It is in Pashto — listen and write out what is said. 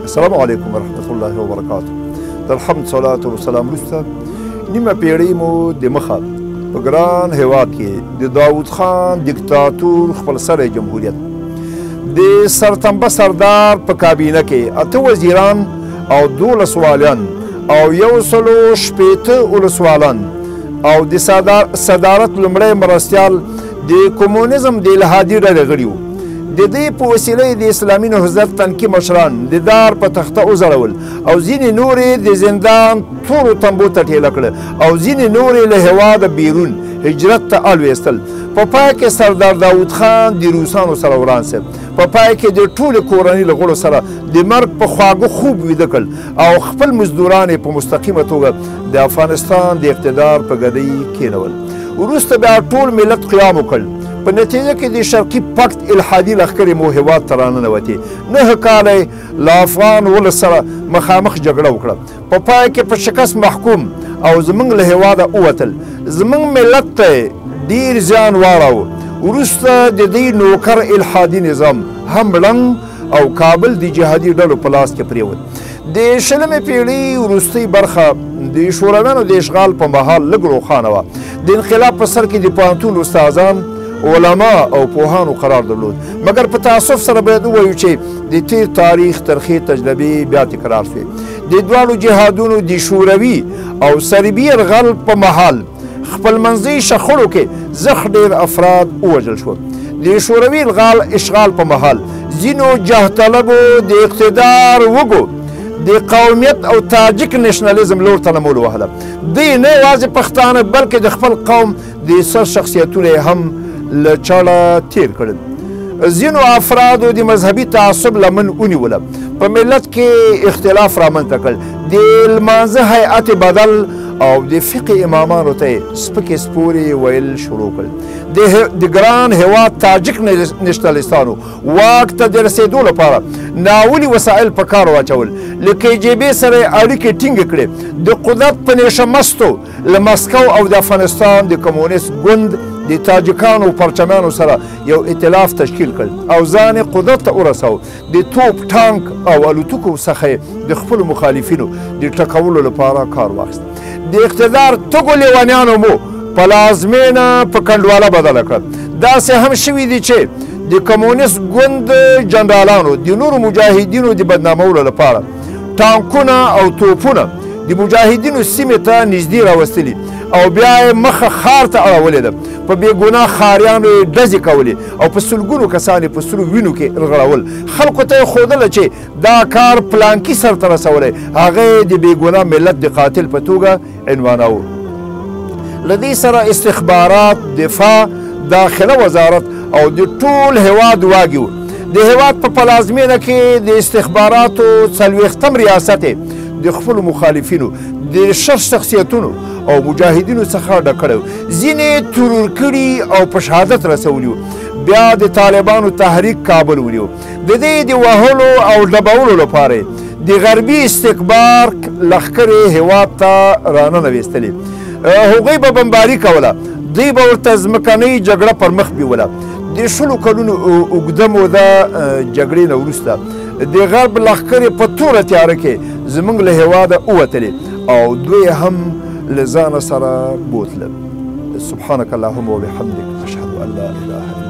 السلام علیکم ورحمة الله وبرکاته. د الحمد صلات والسلام وروسته نیمه پیړۍ مو د مخه په ګران هیواد کې د داود خان دیکتاتور خپلسری جمهوریت د سرتمبه سردار په کابینه کې 8 وزیران او 12 والیان او 160 ولسوالان او د صدارت لومړی مرستیال د کمونیزم د الحادي ډلې غړي وو. د دې په وسیله د اسلامي نهضت تنکي مشران د دار په تخته وځړول او ځینې نور یې د زندان تورو تنبو ته ټېله کړه او ځینې نور یې له هېواده بیرون هجرت ته الویستل. په پای کې سردار داود خان د روسانو سره وران سو. په پای کې د ټولې کورنۍ له غړو سره د مرګ په خواږه خوب ویده کړ او خپل مزدوران یې په مستقیمه توګه د افغانستان د اقتدار په ګدۍ کېنول. وروسته بیا ټول ملت قیام وکړ. په نتیجه کې د شرقي پکت الحادي لښکرې مو هېواد ته راننوتې. 9 کاله یې له افغان ولس سره مخامخ جګړه وکړه. په پای کې په شکست محکوم او زموږ له هېواده ووتل. زموږ ملت ته یې ډېر زیان واړاوه. وروسته د دې نوکر الحادي نظام هم ړنګ او کابل د جهادي ډلو په لاس کې پرېوت. د 20مې پیړۍ وروستۍ برخه د شورویانو د اشغال په مهال لږ روښانه وه. د انقلاب په سر کې د پوهنتون استادان، علما او پوهانو قرار درلود، مګر په تاسف سره باید ووایو چې د تیر تاریخ ترخې تجربې بیا تکرار شوې. د دواړو جهادونو د شوروي او صلیبي یرغل په مهال خپلمنځي شخړو کې زښت ډېر افراد ووژل شول. د شوروي اشغال په مهال ځینو جهطلبو د اقتدار وږو د قومیت او تاجک نشنلیزم لور ته لمول وهله. دوی نه یوازې پښتانه بلکې د خپل قوم د سر شخصیتونه یې هم له چاړه تیر کړل. ځینو افرادو د مذهبي تعصب لمن ونیوله، په ملت کې اختلاف رامنځته کړ. د لمانځه هیئت بدل او د فقه امامانو ته یې سپکې سپورې ویل شروع کړل. د ګران هېواد تاجک نشنلیستانو واک ته د رسېدو لپاره ناولي وسایل په کار واچول. له کې جي بي سره یې اړیکې ټینګې کړې. د قدرت په نیشه مستو له مسکو او د افغانستان د کمونیست ګوند د تاجکانو پرچمیانو سره یو ائتلاف تشکیل کړ او ځان یې قدرت ته ورساوه. د توپ، ټانک او الوتکو څخه یې د خپلو مخالفینو د ټکولو لپاره کار واخیست. د اقتدار تږو لیونیانو مو پلازمینه په کنډواله بدله کړه. داسې هم شوي دي چې د کمونیست ګوند جنرالانو د نورو مجاهدینو د بدنامولو لپاره ټانکونه او توپونه د مجاهدینو سیمې ته نږدې راوستلي او بیا یې مخه ښار ته اړولې ده. په بېګناه ښاریانو یې ډزې کولې او په سلګونو کسان یې په سرو وینو کې رغړول. خلکو ته یې ښودله چې دا کار پلانکي سرته رسولی، هغه یې د بېګناه ملت د قاتل په توګه عنواناوه. له دې سره استخبارات، دفاع، داخله وزارت او د ټول هېواد واګي وو. د هېواد په پلازمینه کې د استخباراتو 40م ریاست یې د خپلو مخالفینو د شر شخصیتونو او مجاهدینو څخه ډک کړی و. ځینې ترور کړي او په شهادت رسولي وو. بیا د طالبانو تحریک کابل ونیو. د دې د وهلو او ډبولو لپاره د غربي استکبار لښکرې هېواد ته راننویستلې. هغوی به بمباري کوله، دوی به ورته ځمکنۍ جګړه پر مخ بیوله. د 20 کلونو اوږده موده جګړې نه وروسته د غرب لښکرې په توره تیاره کې زموږ له هېواده ووتلې او دوی هم له ځانه سره بوتله. سبحانك اللهم وبحمدك، أشهد أن لا إله إلا